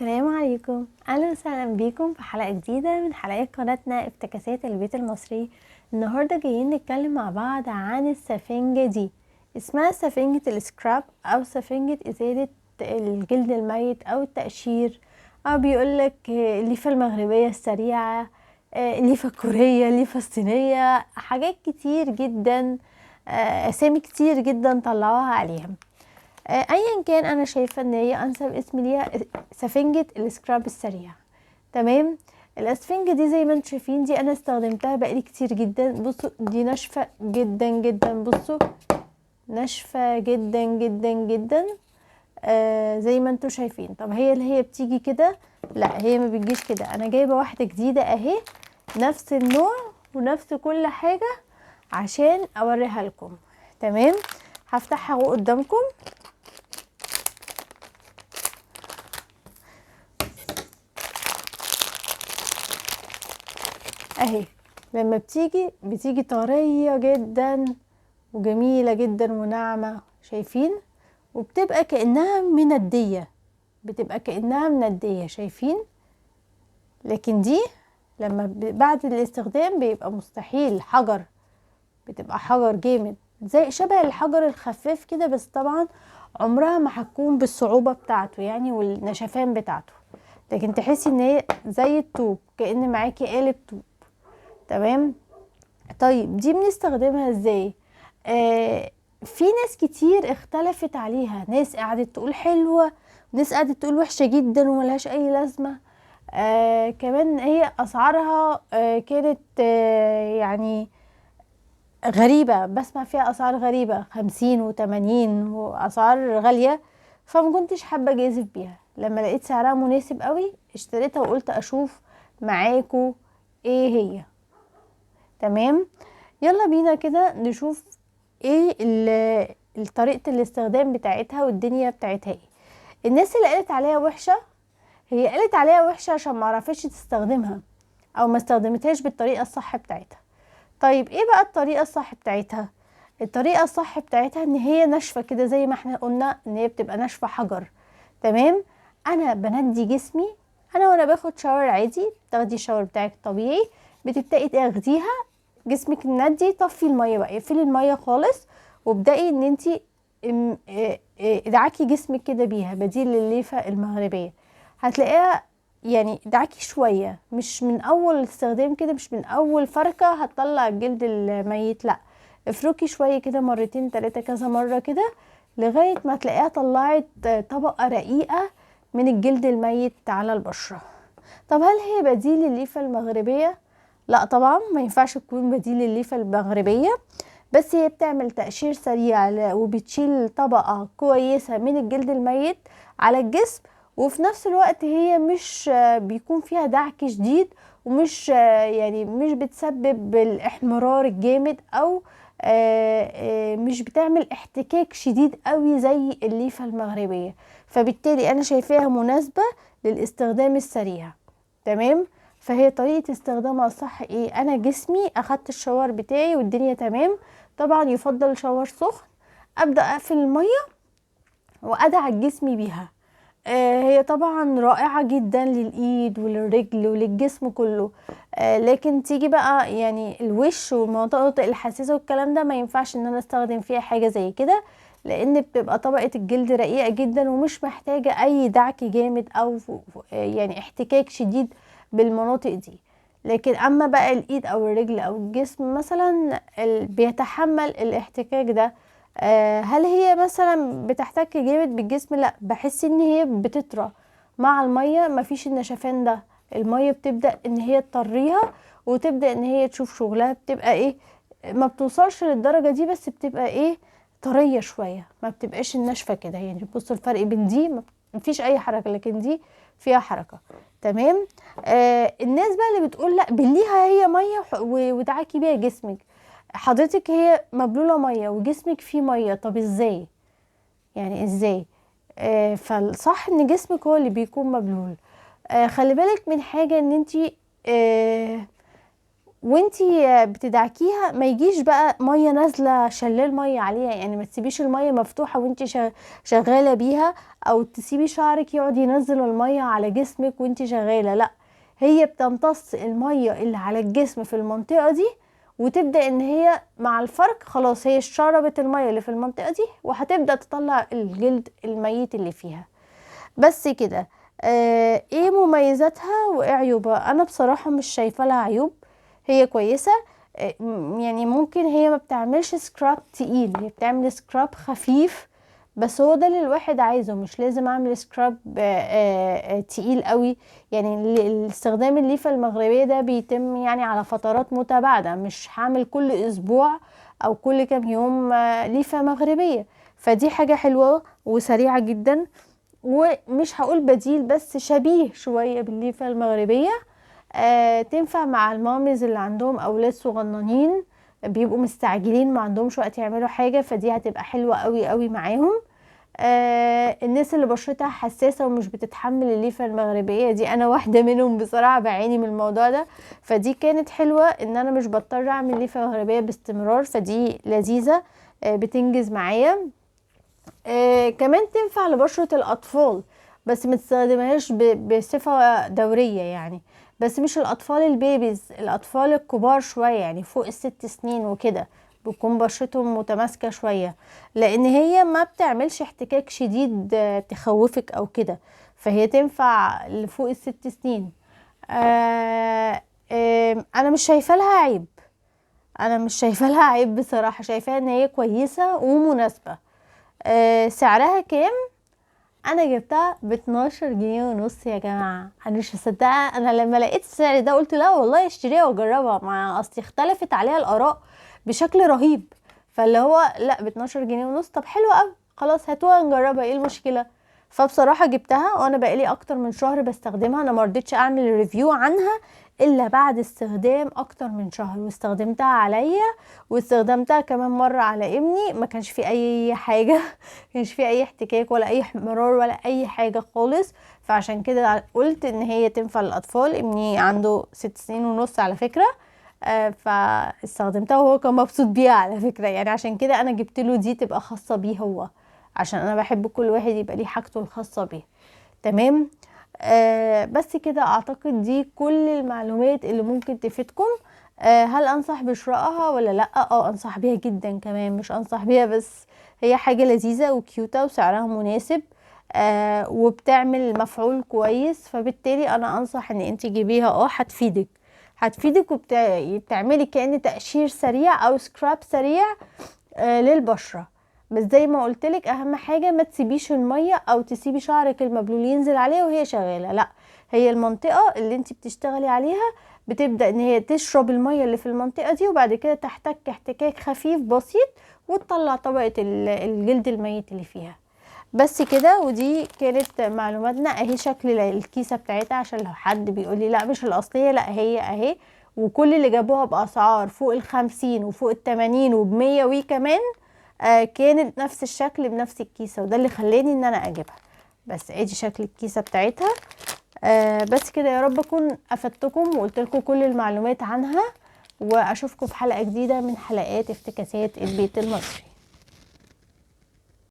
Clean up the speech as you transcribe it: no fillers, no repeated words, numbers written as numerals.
السلام عليكم، اهلا وسهلا بيكم في حلقة جديدة من حلقات قناتنا افتكاسات البيت المصري. النهارده جايين نتكلم مع بعض عن السفنجه دي، اسمها سفنجه ال scrub او سفنجه ازالة الجلد الميت او التقشير، او بيقولك الليفه المغربية السريعة، الليفه الكورية، الليفه الصينية، حاجات كتير جدا، اسامي كتير جدا طلعوها عليها. ايا كان انا شايفه ان هي انسب اسم ليها سفنجه ال scrub السريع. تمام، الاسفنجه دي زي ما انتم شايفين دي انا استخدمتها بقالي كتير جدا. بصوا دي ناشفة جدا جدا، بصوا ناشفة جدا جدا جدا، زي ما انتم شايفين. طب هي اللي هي بتيجي كده؟ لا هي ما بتجيش كده، انا جايبه واحدة جديدة اهي، نفس النوع ونفس كل حاجة عشان اوريها لكم. تمام، هفتحها اهو قدامكم. اهي لما بتيجي طرية جدا وجميلة جدا وناعمة، شايفين؟ وبتبقى كأنها مندية، بتبقى كأنها مندية، شايفين؟ لكن دي لما بعد الاستخدام بيبقى مستحيل، حجر، بتبقى حجر جامد زي شبه الحجر الخفيف كده، بس طبعا عمرها ما هتكون بالصعوبة بتاعته يعني والنشفان بتاعته، لكن تحسي ان هي زي الطوب، كأن معاكي قالب طوب. تمام، طيب دي بنستخدمها ازاي؟ في ناس كتير اختلفت عليها، ناس قعدت تقول حلوة، ناس قعدت تقول وحشة جدا وملهاش اي لازمة. كمان هي اسعارها كانت يعني غريبة، بسمع فيها اسعار غريبة، 50 و80 واسعار غالية، فما كنتش حابة اجازف بيها. لما لقيت سعرها مناسب قوي اشتريتها وقلت اشوف معاكو ايه هي. تمام، يلا بينا كده نشوف ايه طريقة الاستخدام بتاعتها والدنيا بتاعتها ايه. الناس اللي قالت عليها وحشة، هي قالت عليها وحشة عشان ما عرفتش تستخدمها او ما استخدمتهاش بالطريقة الصح بتاعتها. طيب ايه بقى الطريقة الصح بتاعتها؟ الطريقة الصح بتاعتها ان هي ناشفة كده زي ما احنا قلنا ان هي بتبقى ناشفة حجر. تمام، انا بندي جسمي، انا وانا باخد شاور عادي، تاخدي الشاور بتاعك طبيعي، بتبدأي تاخديها جسمك ندي، طفي المية بقى، اقفلي المية خالص، وابدأي ان انتي ادعكي جسمك كده بيها، بديل للليفة المغربية. هتلاقيها يعني ادعكي شوية، مش من اول استخدام كده، مش من اول فركة هتطلع الجلد الميت، لا افركي شوية كده، مرتين تلاتة كذا مرة كده، لغاية ما تلاقيها طلعت طبقة رقيقة من الجلد الميت على البشرة. طب هل هي بديل للليفة المغربية؟ لا طبعا ما ينفعش تكون بديل للليفة المغربية، بس هي بتعمل تقشير سريع وبتشيل طبقة كويسة من الجلد الميت على الجسم، وفي نفس الوقت هي مش بيكون فيها دعك شديد، ومش يعني مش بتسبب الاحمرار الجامد، او مش بتعمل احتكاك شديد قوي زي الليفة المغربية، فبالتالي انا شايفاها مناسبة للاستخدام السريع. تمام، فهي طريقة استخدامها الصح ايه؟ انا جسمي اخدت الشاور بتاعي والدنيا تمام، طبعا يفضل شاور سخن، ابدأ اقفل المية وادعك جسمي بيها. هي طبعا رائعة جدا للايد وللرجل وللجسم كله، لكن تيجي بقى يعني الوش والمناطق الحساسة والكلام ده ما ينفعش ان انا استخدم فيها حاجة زي كده، لان بتبقى طبقة الجلد رقيقة جدا ومش محتاجة اي دعك جامد او يعني احتكاك شديد بالمناطق دي. لكن اما بقى الايد او الرجل او الجسم مثلا بيتحمل الاحتكاك ده. هل هي مثلا بتحتك جامد بالجسم؟ لا، بحس ان هي بتطرى مع المية، مفيش النشفان ده، المية بتبدأ ان هي تطريها وتبدأ ان هي تشوف شغلها، بتبقى ايه، ما بتوصلش للدرجة دي، بس بتبقى ايه، طرية شوية، ما بتبقاش الناشفة كده. يعني بصوا الفرق بين دي، مفيش اي حركة، لكن دي فيها حركة. تمام، الناس بقى اللي بتقول لا بليها هي مية ودعكي بيها جسمك، حضرتك هي مبلولة مية وجسمك فيه مية، طب ازاي؟ يعني ازاي؟ فالصح ان جسمك هو اللي بيكون مبلول. خلي بالك من حاجة، ان انتي، وانتي بتدعكيها ما يجيش بقى مية نازله شلال مية عليها، يعني ما تسيبيش المية مفتوحة وانتي شغالة بيها، او تسيبي شعرك يقعد ينزل المية على جسمك وانتي شغالة. لا، هي بتمتص المية اللي على الجسم في المنطقة دي، وتبدا ان هي مع الفرك خلاص هي شربت المية اللي في المنطقة دي، وهتبدا تطلع الجلد الميت اللي فيها. بس كده. ايه مميزاتها وايه عيوبها؟ انا بصراحة مش شايفه لها عيوب، هي كويسة. يعني ممكن هي ما بتعملش scrub تقيل، هي بتعمل scrub خفيف، بس هو ده اللي الواحد عايزه، مش لازم اعمل scrub تقيل قوي. يعني الاستخدام الليفة المغربية ده بيتم يعني على فترات متباعدة، مش هعمل كل اسبوع او كل كام يوم ليفة مغربية. فدي حاجة حلوة وسريعة جدا، ومش هقول بديل بس شبيه شوية بالليفة المغربية. تنفع مع ال mommies اللي عندهم اولاد صغننين بيبقوا مستعجلين ما عندهمش وقت يعملوا حاجة، فدي هتبقى حلوة قوي قوي معاهم. الناس اللي بشرتها حساسة ومش بتتحمل الليفة المغربية دي، انا واحدة منهم بصراحة، بعاني من الموضوع ده، فدي كانت حلوة ان انا مش بضطر اعمل ليفة مغربية باستمرار، فدي لذيذة، بتنجز معايا. كمان تنفع لبشرة الاطفال، بس ما تستخدمهاش بصفة دورية يعني، بس مش الاطفال ال babies، الاطفال الكبار شوية يعني فوق ال6 سنين وكده، بتكون بشرتهم متماسكة شوية، لان هي ما بتعملش احتكاك شديد تخوفك او كده، فهي تنفع لفوق ال6 سنين. انا مش شايفة لها عيب، انا مش شايفة لها عيب بصراحة، شايفاها ان هي كويسة ومناسبة. سعرها كام؟ انا جبتها باتناشر جنيه ونص يا جماعة، انا مش مصدقة. انا لما لقيت السعر ده قلت لا والله اشتريها واجربها، ما اصلي اختلفت عليها الاراء بشكل رهيب، فاللي هو لا باتناشر جنيه ونص، طب حلو قوي، خلاص هاتوها نجربها، ايه المشكلة؟ فبصراحة جبتها وانا بقالي اكتر من شهر بستخدمها، انا مرضتش اعمل review عنها الا بعد استخدام اكتر من شهر، واستخدمتها عليا واستخدمتها كمان مرة على ابني، ما كانش في اي حاجة، ما كانش في اي احتكاك ولا اي احمرار ولا اي حاجة خالص، فعشان كده قلت ان هي تنفع للاطفال. ابني عنده 6 سنين ونص على فكرة، فاستخدمتها وهو كان مبسوط بيها على فكرة، يعني عشان كده انا جبت له دي تبقى خاصة بيه هو، عشان انا بحب كل واحد يبقى ليه حاجته الخاصة بيه. تمام. بس كده اعتقد دي كل المعلومات اللي ممكن تفيدكم. هل انصح بشرائها ولا لا؟ انصح بيها جدا كمان، مش انصح بيها بس، هي حاجة لذيذة وكيوتة وسعرها مناسب، وبتعمل مفعول كويس، فبالتالي انا انصح ان انت تجيبيها. هتفيدك وبتعملي كأن تقشير سريع او سكراب سريع، للبشرة. بس زي ما قلتلك اهم حاجة ما تسيبيش المية او تسيبي شعرك المبلول ينزل عليها وهي شغالة، لا، هي المنطقة اللي انت بتشتغلي عليها بتبدأ ان هي تشرب المية اللي في المنطقة دي، وبعد كده تحتك احتكاك خفيف بسيط وتطلع طبقة الجلد الميت اللي فيها. بس كده، ودي كانت معلوماتنا. اهي شكل الكيسة بتاعتها، عشان لو حد بيقولي لا مش الاصلية، لا هي اهي، وكل اللي جابوها باسعار فوق 50 وفوق 80 وبمية وي كمان، كانت نفس الشكل بنفس الكيسة، وده اللي خلاني ان انا اجيبها. بس ادي شكل الكيسة بتاعتها. بس كده، يا رب اكون افدتكم وقلت لكم كل المعلومات عنها، واشوفكم في حلقة جديدة من حلقات افتكاسات البيت المصري.